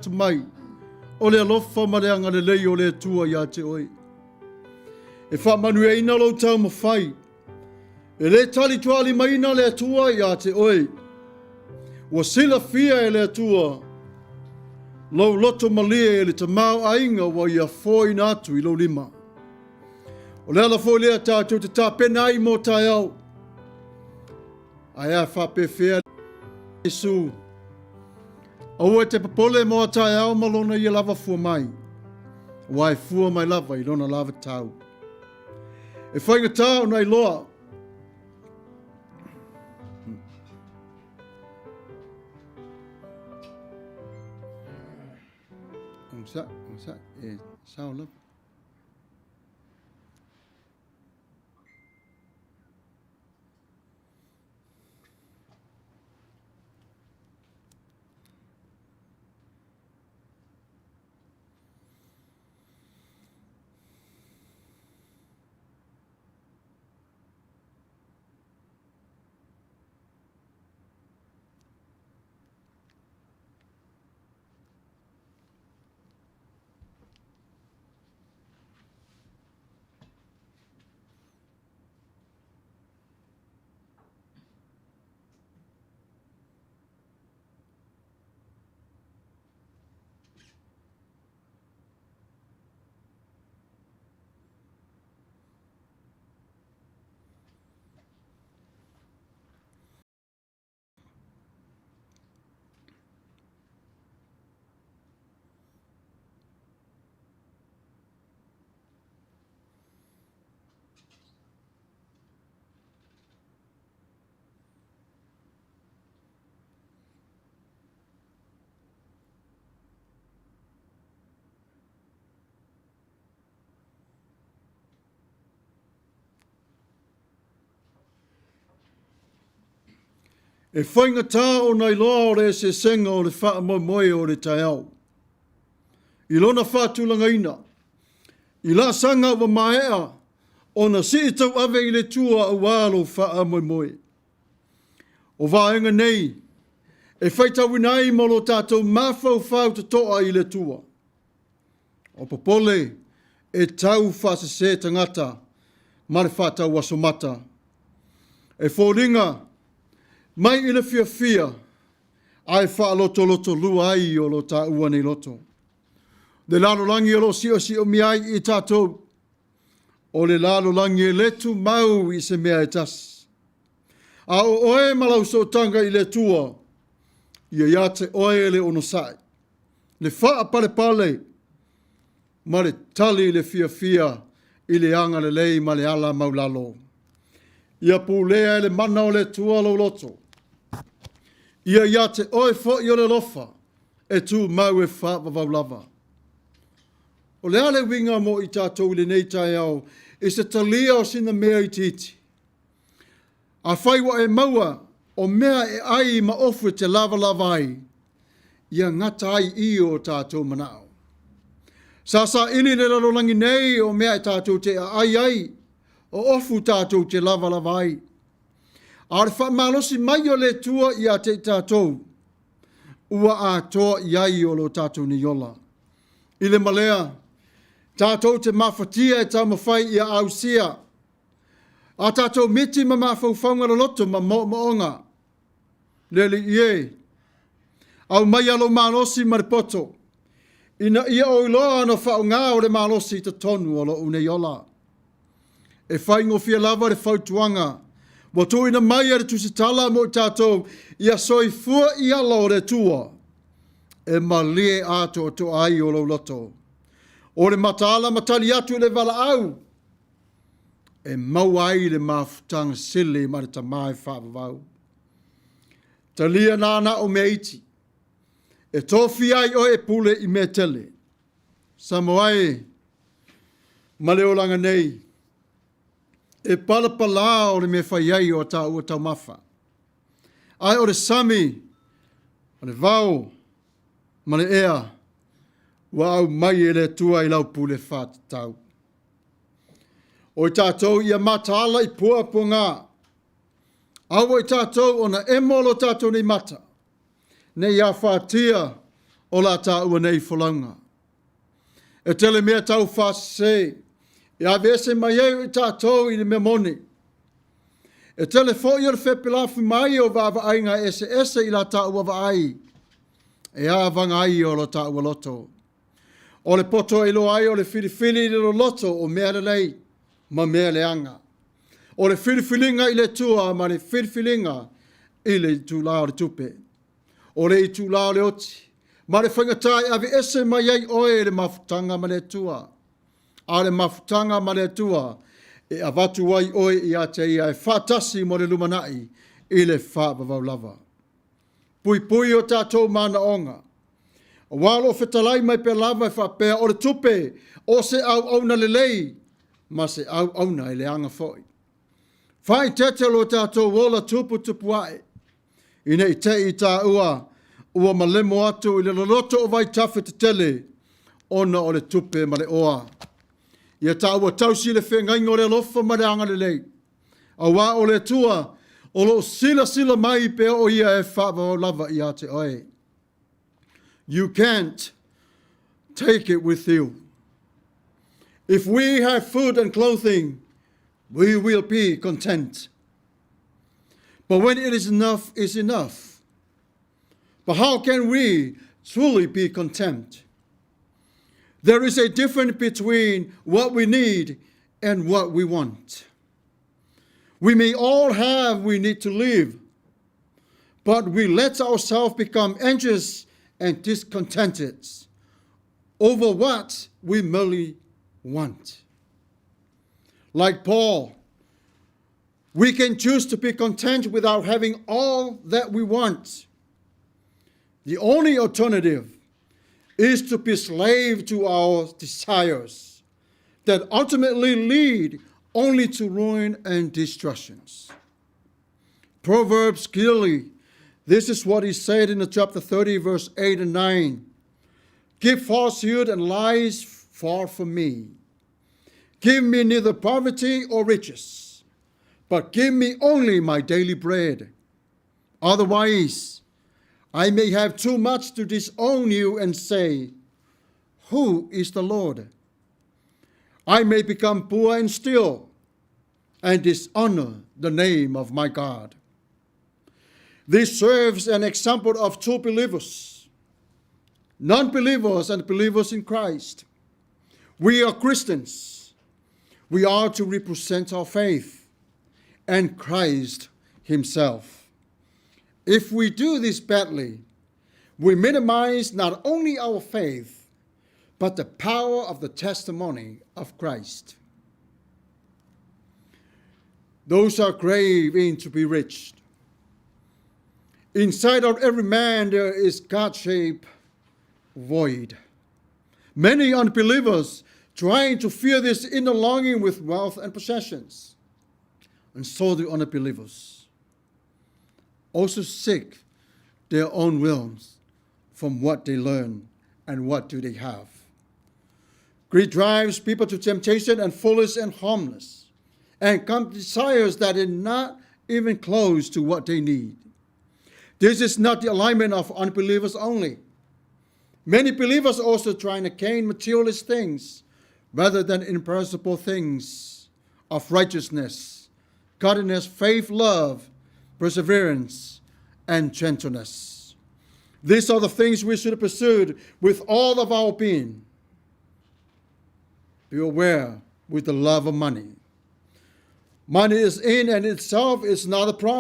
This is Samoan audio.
atu mai o le alofa ma le agalelei o le Atua ia te oe. E faamanuiaina lou taumafai. E le talitualimaina le Atua ia te oe. Ua silafia e le Atua lou loto malie i le tamaoaiga ua ia foaina atu i lou lima. O le ala foi lea tatou te tapena ai mo taeao. Ae a faapefea Iesu? Aua e te popole mo a taeao ma lona ia lava fua mai, aua e fua mai lava i lona lava tau. E faigata ona iloa Onosai, onosai, e sao lava. E faigata ona iloa o le eseesega o le faamoemoe o le taeao i lona faatulagaina i laasaga ua maea ona sii tauave i le Atua aua lou faamoemoe. O vaega nei e faitauina ai ma lo tatou mafaufau totoa i le Atua. O popole e tau faasese tagata ma le faatau aso mata. E foliga mai i le fiafia ae faalotolotolua ai o lo taua nei loto. Le lalolagi o lo o siosiomia ai i tatou, o le lalolagi e le tumau i se mea e tasi. A o oe ma lau sootaga i le Atua, ia ia te oe le onosai, le faapalepale ma le tali i le fiafia i le agalelei ma le ala maulalo. Ia pulea e le mana o le Atua lou loto. Ia ia te oe foi o le alofa e tumau e faavavau lava. O le a le uiga mo i tatou i lenei taeao i se talia o sina mea itiiti? Afai ua e maua o mea e ai ma ofu e te lavalava ai, ia gata ai i i o tatou manao. Sa saili le lalolagi nei o mea e tatou te aai ai, o ofu tatou te lavalava ai. A o le faamalosi mai o le Atua ia te i tatou, ua atoa i ai o lo tatou nei ola. I le malea, tatou te mafatia e taumafai ia ausia a tatou miti ma mafaufauga loloto ma moomooga. Le Alii e, aumaia lou malosi ma le poto, ina ia ou iloa ona faaaoga o le malosi i totonu o lou nei ola. E faigofie lava le fautuaga ua tuuina mai e le Tusitala mo i tatou ia soifua i ala o le Atua e malie atoatoa ai o lou loto. O le mataala ma tali atu i le valaau e maua ai le mafutaga sili ma le Tama e faavavau. Talia nā na o mea iti, e tofia ai oe e pule i mea tele. Samoa e, ma le olaga nei, e palapalā o le mea fai ai o a tāua taumafa. Ae o le sami, o le vao, ma le ea, ua aumai e le Atua i lau pule faatatau. O i tātou ia mataala i puapuaga, aua i tātou ona emo lo tātou nei mata, nei afatia. o la tāua nei folauga. E tele mea taufaasese e aveese mai ai o i tātou i le mea moni. E tele foi o le fepelafi mai o vaavaaiga eseese i la tāua vaai e avaga ai o lo tāua loto. O le poto e iloa ai o le filifili i le loloto o mea lelei ma mea leaga. O le filifiliga i le Atua ma le filifiliga i le itulā o le tupe. O le itulā o le oti, ma le faigata e aveese mai ai oe i le mafutaga ma le Atua. A o le mafutaga ma le Atua e avatu ai oe ia te ia e faatasi mo le lumanai i le faavavau lava. Puipui o tātou manaoga. Auā o lo o fetalai mai pea lava e faapea o le tupe o se auauna lelei ma se auauna e leaga foi. Faaeteete lo tātou ola tuputupu ae, ina ne i te i tāua ua malemo atu i le loloto o vaitafe tetele ona o le tupe ma le oa. Ia tāua tausi le feagaiga o le alofa ma le agalelei. Auā o le Atua o lo o silasila mai pea o ia e faavavau lava ia te oe. You can't take it with you. If we have food and clothing, we will be content. But when it is enough, is enough. But how can we truly be content? There is a difference between what we need and what we want. We may all have we need to live, but we let ourselves become anxious and discontented over what we merely want. Like Paul, we can choose to be content without having all that we want. The only alternative is to be slave to our desires that ultimately lead only to ruin and destructions. Proverbs clearly, this is what he said in the chapter 30, verse 8 and 9. Keep falsehood and lies far from me. Give me neither poverty or riches, but give me only my daily bread. Otherwise, I may have too much to disown you and say, Who is the Lord? I may become poor and steal and dishonor the name of my God. This serves an example of two believers, non believers and believers in Christ. We are Christians. We are to represent our faith and Christ Himself. If we do this badly, we minimize not only our faith, but the power of the testimony of Christ. Those are craving to be rich. Inside of every man there is God-shaped void. Many unbelievers trying to fill this inner longing with wealth and possessions. And so do unbelievers. Also seek their own wills from what they learn and what do they have. Greed drives people to temptation and foolish and harmless, and come desires that are not even close to what they need. This is not the alignment of unbelievers only. Many believers also trying to gain materialist things rather than imperishable things of righteousness, godliness, faith, love, perseverance, and gentleness. These are the things we should pursue with all of our being. Be aware with the love of money. Money is in and itself is not a problem.